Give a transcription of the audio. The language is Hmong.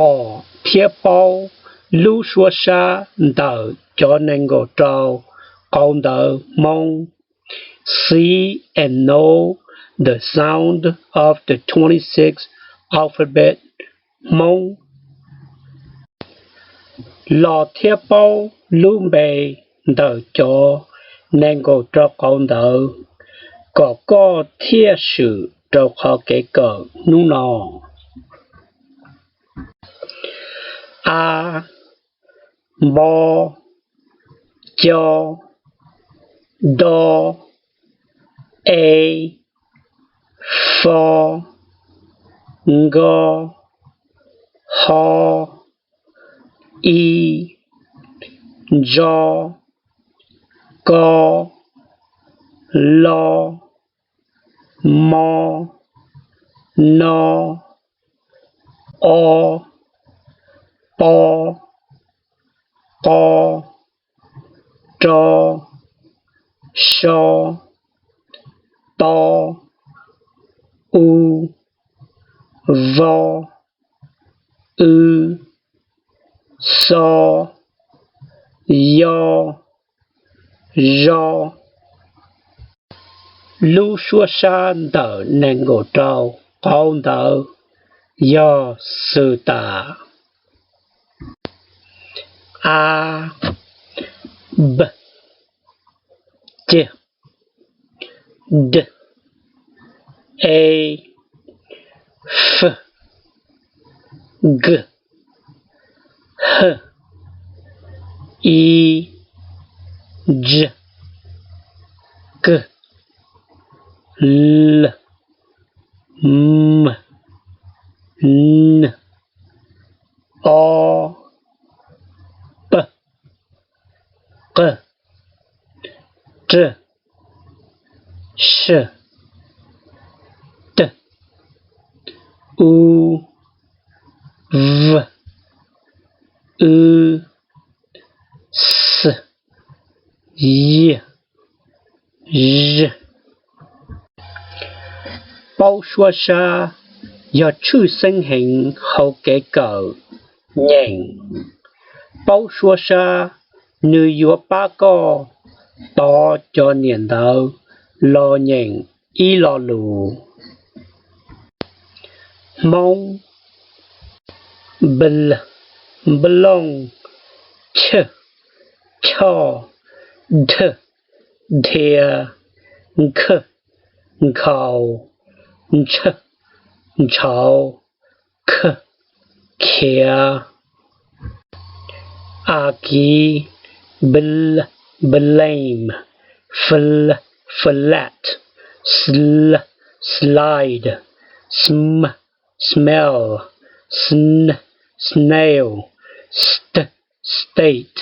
Pom thiab paub lub suab sab ntawm cov nees nkaum rau qauv ntawv Hmoob. See and know the sound of the twenty-six alphabet Hmoob. Los thiab paub lub npe ntawm cov nees nkaum rau qauv ntawv kom koj thiaj swm rau qhov kev kawm hnub no. A, npo, co, do, e, fo, nko, ho, i, ntso, ko, lo, mo, no, o, po, qo, ro, so, to, u, vo, w, xo, yo, zo. Lub suab sab ntawm nees nkaum rau qauv ntawv yog xws tas: a, b, c, d, e, f, g, h, i, j, k, l, m, n, o, p, q, r, s, t, u, v, w, x, y, z. Paub suab sab yog tshwj xeeb heev hauv kev kawm nyeem. Paub suab sab, nws yuav pab koj tov cov niam ntawv los nyeem ib lo lus. Hmoob: npl, nplooj, chaj, choj, dhaj, dhia, nkhaj, nkhaus, ntshaj, ntshauv, khaj, khiav. A kiv: bl, blame, fl, flat, sl, slide, sm, smell, sn, snail, st, state.